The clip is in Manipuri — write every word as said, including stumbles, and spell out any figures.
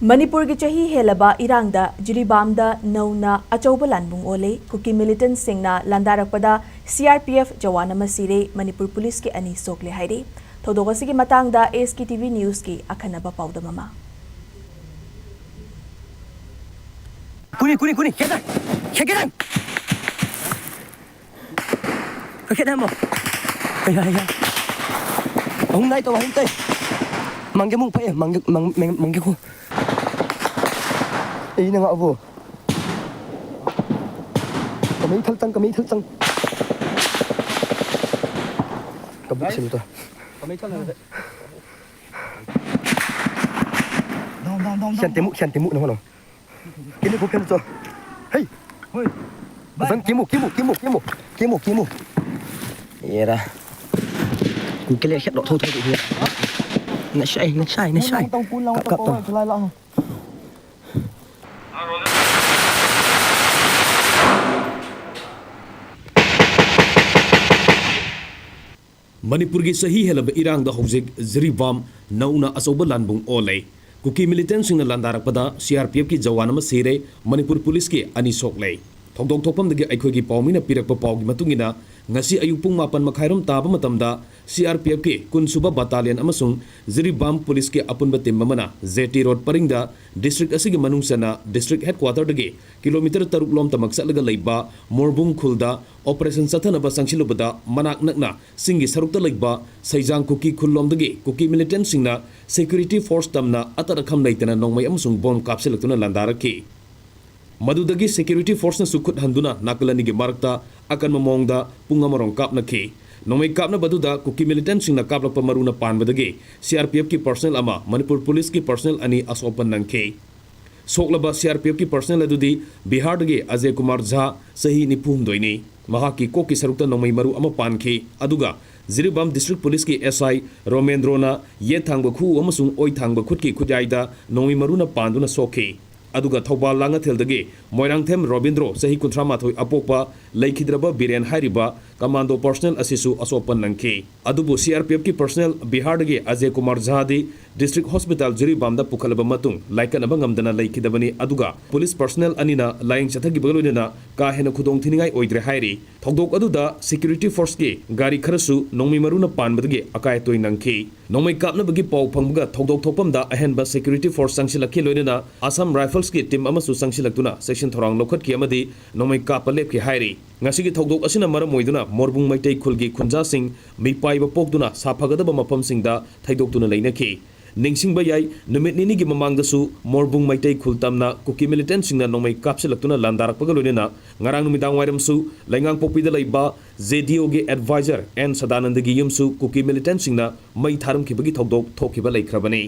ꯃꯅꯤꯄꯨꯔꯒꯤ ꯆꯍꯤ ꯍꯦꯜꯂꯕ ꯏꯔꯥꯡꯗ ꯖꯤꯔꯤꯕꯥꯝꯗ ꯅꯧꯅ ꯑꯆꯧꯕ ꯂꯥꯟꯕꯨꯡ ꯑꯣꯜꯂꯦ꯫ ꯀꯨꯀꯤ ꯃꯤꯂꯤꯇꯦꯟꯠꯁꯤꯡꯅ ꯂꯥꯟꯗꯥꯔꯛꯄꯗ ꯁꯤ ꯑꯥꯔ ꯄꯤ ꯑꯦꯐ ꯖꯋꯥꯟ ꯑꯃ ꯁꯤꯔꯦ, ꯃꯅꯤꯄꯨꯔ ꯄꯨꯂꯤꯁꯀꯤ ꯑꯅꯤ ꯁꯣꯛꯂꯦ ꯍꯥꯏꯔꯤ꯫ ꯊꯧꯗꯣꯛ ꯑꯁꯤꯒꯤ ꯃꯇꯥꯡꯗ ꯑꯦꯁ ꯀꯦ ꯇꯤ ꯚꯤ ꯅ꯭ꯌꯨꯁꯀꯤ ꯑꯈꯟꯅꯕ ꯄꯥꯎꯗꯝ ꯑꯃ꯫ ꯀꯨꯅꯤ, ꯀꯨꯅꯤ, ꯀꯨꯅꯤ, ꯈꯦꯠꯅ, ꯈꯦꯠꯅ꯫ ꯈꯦꯠꯅ ꯑꯃꯨꯛ꯫ ꯍꯩ, ꯍꯩ, ꯍꯩ꯫ ꯑꯍꯨꯝ ꯅꯥꯏ ꯇꯧ, ꯑꯍꯨꯝ ꯇꯩ꯫ ꯃꯪꯒꯦ ꯃꯨꯛ ꯐꯩ, ꯃꯪꯒꯦ, ꯃꯪ-, ꯃꯪ-, ꯃꯪꯒꯦ ꯈꯨ꯫ ꯑꯩꯅ ꯉꯥꯛꯑꯕꯣ꯫ ꯀꯃꯩ ꯊꯜ ꯆꯪ, ꯀꯃꯩ ꯊꯜ ꯆꯪ꯫ ꯀꯕꯨꯛ ꯁꯤꯂꯨ ꯇꯣ꯫ Down, down, down, down. ꯁꯦꯟꯇꯤꯃꯨꯛ, ꯁꯦꯟꯇꯤꯃꯨꯛ ꯅꯉꯣꯟꯗꯣ꯫ ꯀꯤꯅꯤ ꯈꯨ ꯐꯦꯟ ꯆꯣ꯫ ꯍꯩ꯫ ꯍꯣꯏ꯫ ꯐꯖꯅ ꯀꯤꯃꯨ, ꯀꯤꯃꯨ, ꯀꯤꯃꯨ, ꯀꯤꯃꯨ, ꯀꯤꯃꯨ, ꯀꯤꯃꯨ꯫ ꯑꯦꯔꯥ꯫ ꯀꯨꯀꯤ ꯂꯦꯛ ꯁꯦꯠꯂꯣ, ꯊꯧ, ꯊꯧ, ꯊꯧ꯫ ꯅꯁꯥꯏ, ꯅꯁꯥꯏ, ꯅꯁꯥꯏ꯫ ꯀꯨꯟ ꯂꯥꯡ ꯇꯧ, ꯀꯨꯟ ꯂꯥꯡ ꯀꯞ, ꯀꯞ, ꯇꯧ, ꯇꯧ꯫ ꯈꯨꯠꯂꯥꯏ ꯂꯥꯛꯑꯣ꯫ ꯃꯅꯤꯄꯨꯔꯒꯤ ꯆꯍꯤ ꯍꯦꯜꯂꯕ ꯏꯔꯥꯡꯗ ꯍꯧꯖꯤꯛ ꯖꯤꯔꯤꯕꯥꯝ ꯅꯧꯅ ꯑꯆꯧꯕ ꯂꯥꯟꯕꯨꯡ ꯑꯣꯜꯂꯦ꯫ ꯀꯨꯀꯤ ꯃꯤꯂꯤꯇꯦꯟꯠꯁꯤꯡꯅ ꯂꯥꯟꯗꯥꯔꯛꯄꯗ ꯁꯤ ꯑꯥꯔ ꯄꯤ ꯑꯦꯐꯀꯤ ꯖꯋꯥꯟ ꯑꯃ ꯁꯤꯔꯦ, ꯃꯅꯤꯄꯨꯔ ꯄꯨꯂꯤꯁꯀꯤ ꯑꯅꯤ ꯁꯣꯛꯂꯦ꯫ ꯊꯧꯗꯣꯛ ꯊꯣꯛꯐꯝꯗꯒꯤ ꯑꯩꯈꯣꯏꯒꯤ ꯄꯥꯎꯃꯤꯅ ꯄꯤꯔꯛꯄ ꯄꯥꯎꯒꯤ ꯃꯇꯨꯡ ꯏꯟꯅ, ꯉꯁꯤ ꯑꯌꯨꯛ ꯄꯨꯡ ꯃꯥꯄꯟ ꯃꯈꯥꯏꯔꯣꯝ ꯇꯥꯕ ꯃꯇꯝꯗ ꯁꯤ ꯑꯥꯔ ꯄꯤ ꯑꯦꯐꯀꯤ ꯀꯨꯟꯁꯨꯕ ꯕꯠꯇꯥꯂꯤꯌꯟ ꯑꯃꯁꯨꯡ ꯖꯤꯔꯤꯕꯥꯝ ꯄꯨꯂꯤꯁꯀꯤ ꯑꯄꯨꯟꯕ ꯇꯤꯝ ꯑꯃꯅ ꯖꯦ ꯇꯤ ꯔꯣꯗ ꯄꯔꯤꯡꯗ ꯗꯤꯁꯇ꯭ꯔꯤꯛ ꯑꯁꯤꯒꯤ ꯃꯅꯨꯡ ꯆꯟꯅ ꯗꯤꯁꯇ꯭ꯔꯤꯛ ꯍꯦꯗꯀ꯭ꯋꯥꯇꯔꯗꯒꯤ ꯀꯤꯂꯣꯃꯤꯇꯔ ꯇꯔꯨꯛ ꯂꯣꯝꯇꯃꯛ ꯆꯠꯂꯒ ꯂꯩꯕ ꯃꯣꯔꯕꯨꯡ ꯈꯨꯜꯗ ꯑꯣꯄꯔꯦꯁꯟ ꯆꯠꯊꯅꯕ ꯆꯪꯁꯤꯜꯂꯨꯕꯗ, ꯃꯅꯥꯛ ꯅꯛꯅ ꯆꯤꯡꯒꯤ ꯁꯔꯨꯛꯇ ꯂꯩꯕ ꯁꯩꯖꯥꯡ ꯀꯨꯀꯤ ꯈꯨꯜꯂꯣꯝꯗꯒꯤ ꯀꯨꯀꯤ ꯃꯤꯂꯤꯇꯦꯟꯠꯁꯤꯡꯅ ꯁꯦꯀ꯭ꯌꯨꯔꯤꯇꯤ ꯐꯣꯔꯁ ꯇꯝꯅ ꯑꯇꯠ ꯑꯈꯝ ꯂꯩꯇꯅ ꯅꯣꯡꯃꯩ ꯑꯃꯁꯨꯡ ꯕꯣꯝ ꯀꯥꯞꯁꯤꯜꯂꯛꯇꯨꯅ ꯂꯥꯟꯗꯥꯔꯛꯈꯤ꯫ ꯃꯗꯨꯗꯒꯤ ꯁꯦꯀ꯭ꯌꯨꯔꯤꯇꯤ ꯐꯣꯔꯁꯅꯁꯨ ꯈꯨꯠ ꯍꯟꯗꯨꯅ ꯅꯥꯀꯜ ꯑꯅꯤꯒꯤ ꯃꯔꯛꯇ ꯑꯀꯟꯕ ꯃꯑꯣꯡꯗ ꯄꯨꯡ ꯑꯃꯔꯣꯝ ꯀꯥꯞꯅꯈꯤ꯫ ꯅꯣꯡꯃꯩ ꯀꯥꯞꯅꯕꯗꯨꯗ ꯀꯨꯀꯤ ꯃꯤꯂꯤꯇꯦꯟꯠꯁꯤꯡꯅ ꯀꯥꯞꯂꯛꯄ ꯃꯔꯨꯅ ꯄꯥꯟꯕꯗꯒꯤ ꯁꯤ ꯑꯥꯔ ꯄꯤ ꯑꯦꯐꯀꯤ ꯄꯔꯁꯅꯦꯜ ꯑꯃ, ꯃꯅꯤꯄꯨꯔ ꯄꯨꯂꯤꯁꯀꯤ ꯄꯔꯁꯅꯦꯜ ꯑꯅꯤ ꯑꯁꯣꯛ ꯑꯄꯟ ꯅꯪꯈꯤ꯫ ꯁꯣꯛꯂꯕ ꯁꯤ ꯑꯥꯔ ꯄꯤ ꯑꯦꯐꯀꯤ ꯄꯔꯁꯅꯦꯜ ꯑꯗꯨꯗꯤ ꯕꯤꯍꯥꯔꯗꯒꯤ ꯑꯖꯦ ꯀꯨꯃꯥꯔ ꯖꯥ, ꯆꯍꯤ ꯅꯤꯐꯨ ꯍꯨꯝꯗꯣꯏꯅꯤ꯫ ꯃꯍꯥꯛꯀꯤ ꯀꯣꯛꯀꯤ ꯁꯔꯨꯛꯇ ꯅꯣꯡꯃꯩ ꯃꯔꯨ ꯑꯃ ꯄꯥꯟꯈꯤ꯫ ꯑꯗꯨꯒ ꯖꯤꯔꯤꯕꯥꯝ ꯗꯤꯁꯇ꯭ꯔꯤꯛ ꯄꯨꯂꯤꯁꯀꯤ ꯑꯦꯁ ꯑꯥꯏ ꯔꯣꯃꯦꯟꯗ꯭ꯔꯣꯅ ꯌꯦꯠ ꯊꯥꯡꯕ ꯈꯨꯎ ꯑꯃꯁꯨꯡ ꯑꯣꯏ ꯊꯥꯡꯕ ꯈꯨꯠꯀꯤ ꯈꯨꯠꯌꯥꯏꯗ ꯅꯣꯡꯃꯩ ꯃꯔꯨꯅ ꯄꯥꯟꯗꯨꯅ ꯁꯣꯛꯈꯤ꯫ ꯑꯗꯨꯒ ꯊꯧꯕꯥꯜ ꯂꯥꯡꯉꯊꯦꯜꯗꯒꯤ ꯃꯣꯏꯔꯥꯡꯊꯦꯝ ꯔꯣꯕꯤꯟꯗ꯭ꯔꯣ, ꯆꯍꯤ ꯀꯨꯟꯊ꯭ꯔꯥ ꯃꯥꯊꯣꯏ ꯑꯄꯣꯛꯄ, ꯂꯩꯈꯤꯗ꯭ꯔꯕ ꯕꯤꯔꯦꯟ ꯍꯥꯏꯔꯤꯕ ꯀꯃꯥꯟꯗꯣ ꯄꯔꯁꯅꯦꯜ ꯑꯁꯤꯁꯨ ꯑꯁꯣꯛꯄ ꯅꯪꯈꯤ꯫ ꯑꯗꯨꯕꯨ ꯁꯤ ꯑꯥꯔ ꯄꯤ ꯑꯦꯐꯀꯤ ꯄꯔꯁꯅꯦꯜ ꯕꯤꯍꯥꯔꯗꯒꯤ ꯑꯖꯦ ꯀꯨꯃꯥꯔ ꯖꯥꯗꯤ ꯗꯤꯁꯇ꯭ꯔꯤꯛ ꯍꯣꯁꯄꯤꯇꯥꯜ ꯖꯤꯔꯤꯕꯥꯝꯗ ꯄꯨꯈꯠꯂꯕ ꯃꯇꯨꯡ ꯂꯥꯏꯀꯠꯅꯕ ꯉꯝꯗꯅ ꯂꯩꯈꯤꯗꯕꯅꯤ꯫ ꯑꯗꯨꯒ ꯄꯨꯂꯤꯁ ꯄꯔꯁꯅꯦꯜ ꯑꯅꯤꯅ ꯂꯥꯌꯦꯡ ꯆꯠꯊꯈꯤꯕꯒ ꯂꯣꯏꯅꯅ ꯀꯥ ꯍꯦꯟꯅ ꯈꯨꯗꯣꯡꯊꯤꯅꯤꯡꯉꯥꯏ ꯑꯣꯏꯗ꯭ꯔꯦ ꯍꯥꯏꯔꯤ꯫ ꯊꯧꯗꯣꯛ ꯑꯗꯨꯗ ꯁꯦꯀ꯭ꯌꯨꯔꯤꯇꯤ ꯐꯣꯔꯁꯀꯤ ꯒꯥꯔꯤ ꯈꯔꯁꯨ ꯅꯣꯡꯃꯩ ꯃꯔꯨꯅ ꯄꯥꯟꯕꯗꯒꯤ ꯑꯀꯥꯏ ꯑꯇꯣꯏ ꯅꯪꯈꯤ꯫ ꯅꯣꯡꯃꯩ ꯀꯥꯞꯅꯕꯒꯤ ꯄꯥꯎ ꯐꯪꯕꯒ ꯊꯧꯗꯣꯛ ꯊꯣꯛꯐꯝꯗ ꯑꯍꯦꯟꯕ ꯁꯦꯀ꯭ꯌꯨꯔꯤꯇꯤ ꯐꯣꯔꯁ ꯆꯪꯁꯤꯜꯂꯛꯈꯤ, ꯂꯣꯏꯅꯅ ꯑꯁꯥꯝ ꯔꯥꯏꯐꯜꯁꯀꯤ ꯇꯤꯝ ꯑꯃꯁꯨ ꯆꯪꯁꯤꯜꯂꯛꯇꯨꯅ ꯆꯦꯛꯁꯤꯟ ꯊꯧꯔꯥꯡ ꯂꯧꯈꯠꯈꯤ ꯑꯃꯗꯤ ꯅꯣꯡꯃꯩ ꯀꯥꯞꯄ ꯂꯦꯞꯈꯤ ꯍꯥꯏꯔꯤ꯫ ꯉꯁꯤꯒꯤ ꯊꯧꯗꯣꯛ ꯑꯁꯤꯅ ꯃꯔꯝ ꯑꯣꯏꯗꯨꯅ ꯃꯣꯔꯕꯨꯡ ꯃꯩꯇꯩ ꯈꯨꯜꯒꯤ ꯈꯨꯟꯖꯥꯁꯤꯡ ꯃꯤꯄꯥꯏꯕ ꯄꯣꯛꯇꯨꯅ ꯁꯥꯐꯒꯗꯕ ꯃꯐꯝꯁꯤꯡꯗ ꯊꯩꯗꯣꯛꯇꯨꯅ ꯂꯩꯅꯈꯤ꯫ ꯅꯤꯡꯁꯤꯡꯕ ꯌꯥꯏ, ꯅꯨꯃꯤꯠ ꯅꯤꯅꯤꯒꯤ ꯃꯃꯥꯡꯗꯁꯨ ꯃꯣꯔꯕꯨꯡ ꯃꯩꯇꯩ ꯈꯨꯜ ꯇꯝꯅ ꯀꯨꯀꯤ ꯃꯤꯂꯤꯇꯦꯟꯁꯤꯡꯅ ꯅꯣꯡꯃꯩ ꯀꯥꯞꯁꯤꯜꯂꯛꯇꯨꯅ ꯂꯥꯟꯗꯥꯔꯛꯄꯒ ꯂꯣꯏꯅꯅ ꯉꯔꯥꯡ ꯅꯨꯃꯤꯗꯥꯡ ꯋꯥꯏꯔꯝꯁꯨ ꯂꯩꯉꯥꯡꯄꯣꯛꯄꯤꯗ ꯂꯩꯕ ꯖꯦ ꯗꯤ ꯑꯣꯒꯤ ꯑꯦꯗꯚꯥꯏꯖꯔ ꯑꯦꯟ ꯁꯗꯥꯅꯟꯗꯒꯤ ꯌꯨꯝꯁꯨ ꯀꯨꯀꯤ ꯃꯤꯂꯤꯇꯦꯟꯁꯤꯡꯅ ꯃꯩ ꯊꯥꯔꯝꯈꯤꯕꯒꯤ ꯊꯧꯗꯣꯛ ꯊꯣꯛꯈꯤꯕ ꯂꯩꯈ꯭ꯔꯕꯅꯤ꯫